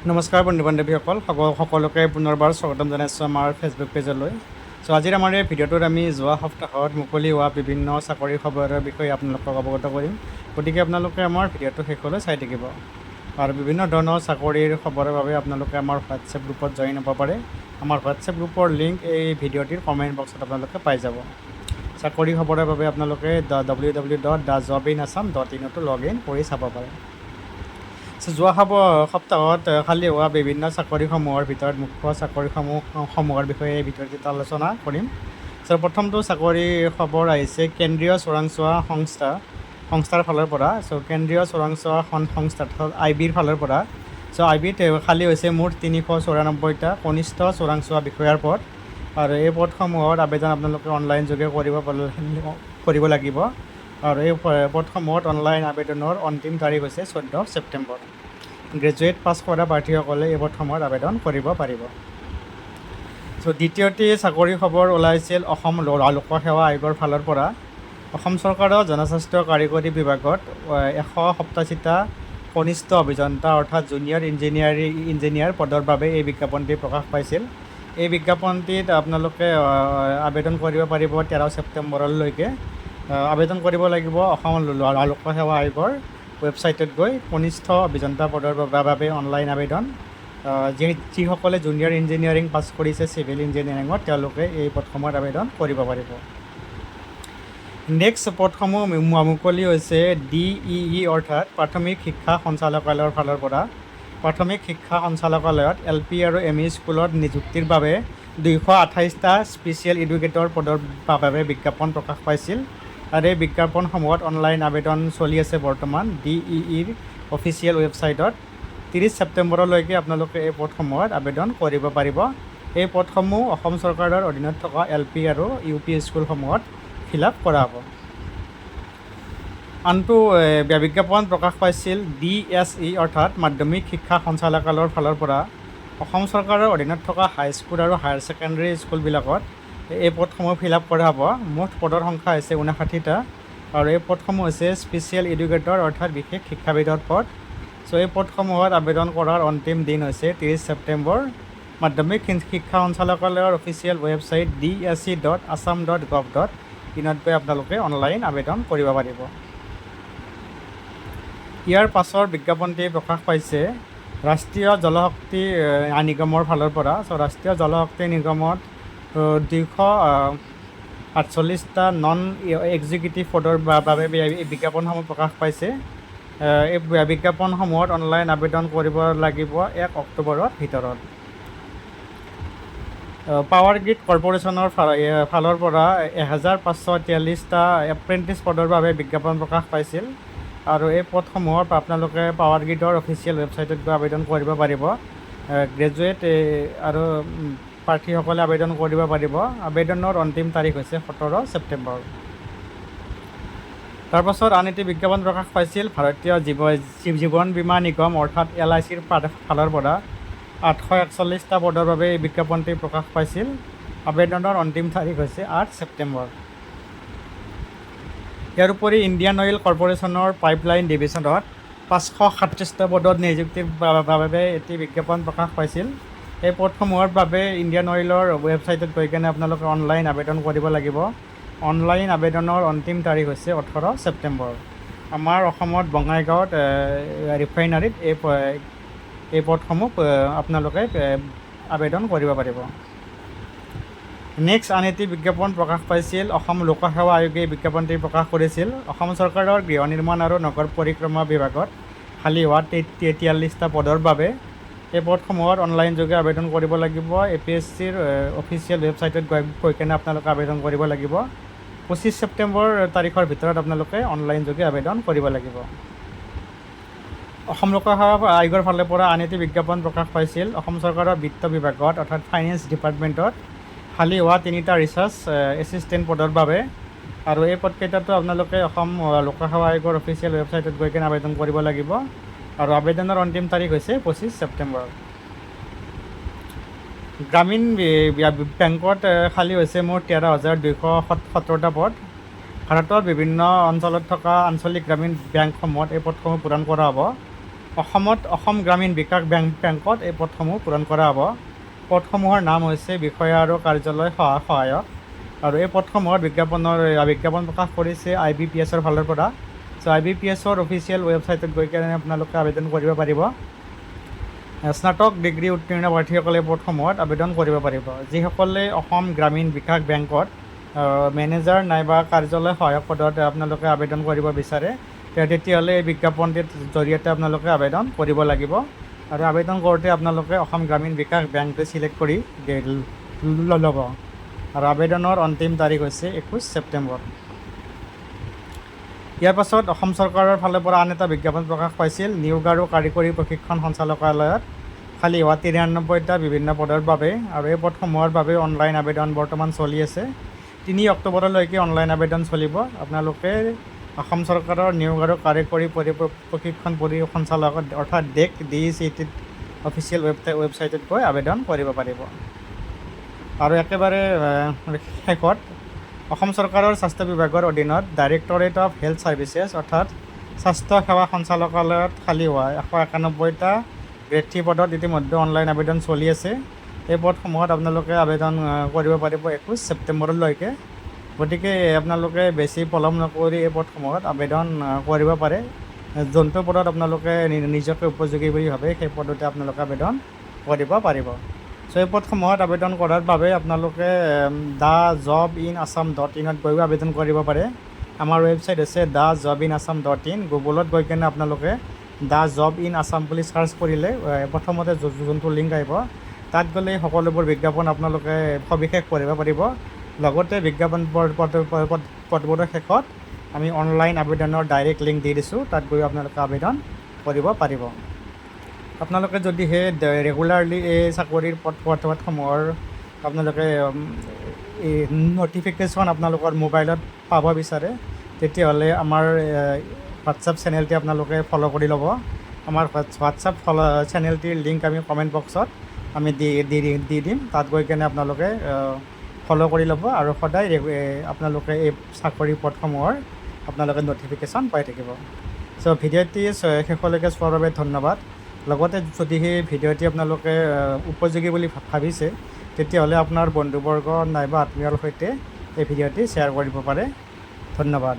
নমস্কাৰ বন্ধু বান্ধৱীসকল, সকলোকে পুনৰবাৰ স্বাগতম জনাইছোঁ আমাৰ ফেচবুক পেজলৈ। চ' আজিৰ আমাৰ এই ভিডিঅ'টোত আমি যোৱা সপ্তাহত মুকলি হোৱা বিভিন্ন চাকৰিৰ খবৰৰ বিষয়ে আপোনালোকক অৱগত কৰিম। গতিকে আপোনালোকে আমাৰ ভিডিঅ'টো শেষলৈ চাই থাকিব আৰু বিভিন্ন ধৰণৰ চাকৰিৰ খবৰৰ বাবে আপোনালোকে আমাৰ হোৱাটছএপ গ্ৰুপত জইন হ'ব পাৰে। আমাৰ হোৱাটছএপ গ্ৰুপৰ লিংক এই ভিডিঅ'টিৰ কমেণ্ট বক্সত আপোনালোকে পাই যাব। চাকৰি খবৰৰ বাবে আপোনালোকে ww.thejobinassam.inতো লগ ইন কৰি চাব পাৰে। চ' যোৱা সপ্তাহত খালী হোৱা বিভিন্ন চাকৰিসমূহৰ ভিতৰত মুখ্য চাকৰিসমূহৰ বিষয়ে এই ভিডিঅ'টোত আলোচনা কৰিম। চ' প্ৰথমটো চাকৰিৰ খবৰ আহিছে কেন্দ্ৰীয় চোৰাংচোৱা সংস্থাৰ ফালৰ পৰা। চ' কেন্দ্ৰীয় চোৰাংচোৱা সংস্থা আই বিৰ ফালৰ পৰা। চ' আই বিত খালী হৈছে মুঠ 394টা কনিষ্ঠ চোৰাংচোৱা বিষয়াৰ পদ আৰু এই পদসমূহৰ আবেদন আপোনালোকে অনলাইন যোগে কৰিব লাগিব আৰু এই পদসমূহত অনলাইন আবেদনৰ অন্তিম তাৰিখ হৈছে 14 ছেপ্টেম্বৰ। গ্ৰেজুৱেট পাছ কৰা প্ৰাৰ্থীসকলে এই পদসমূহত আবেদন কৰিব পাৰিব। চ' দ্বিতীয়টি চাকৰি খবৰ ওলাইছিল অসম লোকসেৱা আয়োগৰ ফালৰ পৰা। অসম চৰকাৰৰ জনস্বাস্থ্য কাৰিকৰী বিভাগত 187টা কনিষ্ঠ অভিযন্তা অৰ্থাৎ জুনিয়ৰ ইঞ্জিনিয়াৰ পদৰ বাবে এই বিজ্ঞাপনটি প্ৰকাশ পাইছিল। এই বিজ্ঞাপনটিত আপোনালোকে আবেদন কৰিব পাৰিব 13 ছেপ্টেম্বৰলৈকে। আবেদন কৰিব লাগিব অসম লোকসেৱা আয়োগৰ ৱেবছাইটত গৈ। কনিষ্ঠ অভিযন্তা পদৰ বাবে অনলাইন আবেদন, যিসকলে জুনিয়ৰ ইঞ্জিনিয়াৰিং পাছ কৰিছে চিভিল ইঞ্জিনিয়াৰিঙত, তেওঁলোকে এই পদসমূহত আবেদন কৰিব পাৰিব। নেক্সট পদসমূহ মুকলি হৈছে ডি ই ই অৰ্থাৎ প্ৰাথমিক শিক্ষা সঞ্চালকালয়ৰ ফালৰ পৰা। প্ৰাথমিক শিক্ষা সঞ্চালকালয়ত এল পি আৰু এম ই স্কুলত নিযুক্তিৰ বাবে 228টা স্পেচিয়েল এডুকেটৰ পদৰ বাবে বিজ্ঞাপন প্ৰকাশ পাইছিল আৰু এই বিজ্ঞাপনসমূহত অনলাইন আবেদন চলি আছে বৰ্তমান ডি ই ইৰ অফিচিয়েল ৱেবছাইটত। 30 ছেপ্টেম্বৰলৈকে আপোনালোকে এই পদসমূহত আবেদন কৰিব পাৰিব। এই পদসমূহ অসম চৰকাৰৰ অধীনত থকা এল পি আৰু ইউ পি স্কুলসমূহত ফিল আপ কৰা হ'ব। আনটো বিজ্ঞাপন প্ৰকাশ পাইছিল ডি এছ ই অৰ্থাৎ মাধ্যমিক শিক্ষা সঞ্চালকালয়ৰ ফালৰ পৰা। অসম চৰকাৰৰ অধীনত থকা হাইস্কুল আৰু হায়াৰ ছেকেণ্ডেৰী স্কুলবিলাকত এই পদসমূহ ফিল আপ কৰা হ'ব। মুঠ পদৰ সংখ্যা হৈছে 59টা আৰু এই পদসমূহ হৈছে স্পেচিয়েল এডুকেটৰ অৰ্থাৎ বিশেষ শিক্ষাবিদৰ পদ। চ' এই পদসমূহত আবেদন কৰাৰ অন্তিম দিন হৈছে 30 ছেপ্টেম্বৰ। মাধ্যমিক শিক্ষা সঞ্চালকালয়ৰ অফিচিয়েল ৱেবছাইট dsc.assam.gov.inত গৈ আপোনালোকে অনলাইন আবেদন কৰিব পাৰিব। ইয়াৰ পাছৰ বিজ্ঞাপনটি প্ৰকাশ পাইছে ৰাষ্ট্ৰীয় জলশক্তি নিগমৰ ফালৰ পৰা। চ' ৰাষ্ট্ৰীয় জলশক্তি নিগমত 248টা নন এক্সিকিউটিভ পদৰ বাবে এই বিজ্ঞাপনসমূহ প্ৰকাশ পাইছে। এই বিজ্ঞাপনসমূহত অনলাইন আবেদন কৰিব লাগিব 1 অক্টোবৰৰ ভিতৰত। পাৱাৰ গ্ৰিড কৰ্প'ৰেশ্যনৰ ফালৰ পৰা 1543টা এপ্ৰেণ্টিছ পদৰ বাবে বিজ্ঞাপন প্ৰকাশ পাইছিল আৰু এই পদসমূহত আপোনালোকে পাৱাৰ গ্ৰিডৰ অফিচিয়েল ৱেবছাইটত গৈ আবেদন কৰিব পাৰিব। গ্ৰেজুৱেট আৰু প্ৰাৰ্থীসকলে আবেদন কৰিব পাৰিব। আবেদনৰ অন্তিম তাৰিখ হৈছে 17 ছেপ্টেম্বৰ। তাৰপাছত আন এটি বিজ্ঞাপন প্ৰকাশ পাইছিল ভাৰতীয় জীৱন বীমা নিগম অৰ্থাৎ এল I চিৰ ফালৰ পৰা। 841টা পদৰ বাবে এই বিজ্ঞাপনটি প্ৰকাশ পাইছিল। আবেদনৰ অন্তিম তাৰিখ হৈছে 8 ছেপ্টেম্বৰ। ইয়াৰ উপৰি ইণ্ডিয়ান অইল কৰ্প'ৰেশ্যনৰ পাইপলাইন ডিভিশ্যনত 537টা পদত নিযুক্তিৰ বাবে এটি বিজ্ঞাপন প্ৰকাশ পাইছিল। এই পদসমূহৰ বাবে ইণ্ডিয়ান অইলৰ ৱেবছাইটত গৈ কেনে আপোনালোকে অনলাইন আবেদন কৰিব লাগিব। অনলাইন আবেদনৰ অন্তিম তাৰিখ হৈছে 18 ছেপ্টেম্বৰ। আমাৰ অসমত বঙাইগাঁৱত ৰিফাইনাৰীত এই পদসমূহ আপোনালোকে আবেদন কৰিব পাৰিব। নেক্সট আন এটি বিজ্ঞাপন প্ৰকাশ পাইছিল, অসম লোকসেৱা আয়োগে এই বিজ্ঞাপনটি প্ৰকাশ কৰিছিল। অসম চৰকাৰৰ গৃহ নিৰ্মাণ আৰু নগৰ পৰিক্ৰমা বিভাগত খালী হোৱা 43টা পদৰ বাবে। এই পদসমূহত অনলাইন যোগে আবেদন কৰিব লাগিব। এ পি এছ চিৰ অফিচিয়েল ৱেবছাইটত গৈ কেনে আপোনালোকে আবেদন কৰিব লাগিব। 25 ছেপ্টেম্বৰ তাৰিখৰ ভিতৰত আপোনালোকে অনলাইন যোগে আবেদন কৰিব লাগিব। অসম লোকসেৱা আয়োগৰ ফালৰ পৰা আন এটি বিজ্ঞাপন প্ৰকাশ পাইছিল। অসম চৰকাৰৰ বিত্ত বিভাগত অৰ্থাৎ ফাইনেন্স ডিপাৰ্টমেণ্টত খালী হোৱা তিনিটা ৰিচাৰ্চ এছিষ্টেণ্ট পদৰ বাবে আৰু এই পদকেইটাতো আপোনালোকে অসম লোকসেৱা আয়োগৰ অফিচিয়েল ৱেবছাইটত গৈ কেনে আবেদন কৰিব লাগিব আৰু আবেদনৰ অন্তিম তাৰিখ হৈছে 25 ছেপ্টেম্বৰ। গ্ৰামীণ বেংকত খালী হৈছে মুঠ 13,217টা পদ। ভাৰতৰ বিভিন্ন অঞ্চলত থকা আঞ্চলিক গ্ৰামীণ বেংকসমূহত এই পদসমূহ পূৰণ কৰা হ'ব। অসমত অসম গ্ৰামীণ বিকাশ বেংকত এই পদসমূহ পূৰণ কৰা হ'ব। পদসমূহৰ নাম হৈছে বিষয়া আৰু কাৰ্যালয় সহায়ক আৰু এই পদসমূহৰ বিজ্ঞাপন প্ৰকাশ কৰিছে আইবিপিএছৰ ফালৰ পৰা। চ' আইবিপিএছৰ অফিচিয়েল ৱেবছাইটত গৈ কেনে আপোনালোকে আবেদন কৰিব পাৰিব। স্নাতক ডিগ্ৰী উত্তীৰ্ণ প্ৰাৰ্থীসকলে এই পদসমূহত আবেদন কৰিব পাৰিব। যিসকলে অসম গ্ৰামীণ বিকাশ বেংকত মেনেজাৰ নাইবা কাৰ্যালয় সহায়ক পদত আপোনালোকে আবেদন কৰিব বিচাৰে, তেতিয়াহ'লে এই বিজ্ঞাপনটিৰ জৰিয়তে আপোনালোকে আবেদন কৰিব লাগিব আৰু আবেদন কৰোঁতে আপোনালোকে অসম গ্ৰামীণ বিকাশ বেংকটো চিলেক্ট কৰি ল'ব আৰু আবেদনৰ অন্তিম তাৰিখ হৈছে 21 ছেপ্টেম্বৰ। ইয়াৰ পাছত অসম চৰকাৰৰ ফালৰ পৰা আন এটা বিজ্ঞাপন প্ৰকাশ পাইছিল, নিয়োগ আৰু কাৰিকৰী প্ৰশিক্ষণ সঞ্চালকালয়ত খালী হোৱা 93টা বিভিন্ন পদৰ বাবে আৰু এই পদসমূহৰ বাবে অনলাইন আবেদন বৰ্তমান চলি আছে। 3 অক্টোবৰলৈকে অনলাইন আবেদন চলিব। আপোনালোকে অসম চৰকাৰৰ নিয়োগ আৰু কাৰিকৰী প্ৰশিক্ষণ সঞ্চালক অৰ্থাৎ ডেক, ডিইচিটিত অফিচিয়েল ৱেবছাইটত গৈ আবেদন কৰিব পাৰিব। আৰু একেবাৰে শেষত অসম চৰকাৰৰ স্বাস্থ্য বিভাগৰ অধীনত ডাইৰেক্টৰেট অফ হেল্থ ছাৰ্ভিচেছ অৰ্থাৎ স্বাস্থ্য সেৱা সঞ্চালকালয়ত খালী হোৱা 191টা গ্ৰেড থ্ৰী পদত ইতিমধ্যে অনলাইন আবেদন চলি আছে। এই পদসমূহত আপোনালোকে আবেদন কৰিব পাৰিব 21 ছেপ্টেম্বৰলৈকে। গতিকে আপোনালোকে বেছি পলম নকৰি এই পদসমূহত আবেদন কৰিব পাৰে। যোনটো পদত আপোনালোকে নিজকে উপযোগী বুলি ভাবে, সেই পদতে আপোনালোকে আবেদন কৰিব পাৰিব। চ' এই পদসমূহত আবেদন কৰাৰ বাবে আপোনালোকে thejobinassam.inত গৈও আবেদন কৰিব পাৰে। আমাৰ ৱেবছাইট হৈছে thejobinassam.in। গুগলত গৈ কেনে আপোনালোকে the job in Assam বুলি চাৰ্চ কৰিলে প্ৰথমতে যোনটো লিংক আহিব, তাত গ'লে সকলোবোৰ বিজ্ঞাপন আপোনালোকে সবিশেষ পঢ়িব পাৰিব। লগতে বিজ্ঞাপন পদবোৰৰ শেষত আমি অনলাইন আবেদনৰ ডাইৰেক্ট লিংক দি দিছোঁ, তাত গৈ আপোনালোকে আবেদন কৰিব পাৰিব। আপোনালোকে যদিহে ৰেগুলাৰলি এই চাকৰিৰ পদসমূহৰ আপোনালোকে এই ন'টিফিকেশ্যন আপোনালোকৰ মোবাইলত পাব বিচাৰে, তেতিয়াহ'লে আমাৰ হোৱাটছআপ চেনেলটি আপোনালোকে ফ'ল' কৰি ল'ব। আমাৰ হোৱাটছআপ চেনেলটিৰ লিংক আমি কমেণ্ট বক্সত আমি দি দি দি দিম। তাত গৈ কেনে আপোনালোকে ফ'ল' কৰি ল'ব আৰু সদায় আপোনালোকে এই চাকৰি পদসমূহৰ আপোনালোকে ন'টিফিকেশ্যন পাই থাকিব। চ' ভিডিঅ'টি শেষলৈকে চোৱাৰ বাবে ধন্যবাদ। লগতে যদি সেই ভিডিঅ'টি আপোনালোকে উপযোগী বুলি ভাবিছে, তেতিয়াহ'লে আপোনাৰ বন্ধুবৰ্গ নাইবা আত্মীয়ৰ সৈতে এই ভিডিঅ'টি শ্বেয়াৰ কৰিব পাৰে। ধন্যবাদ।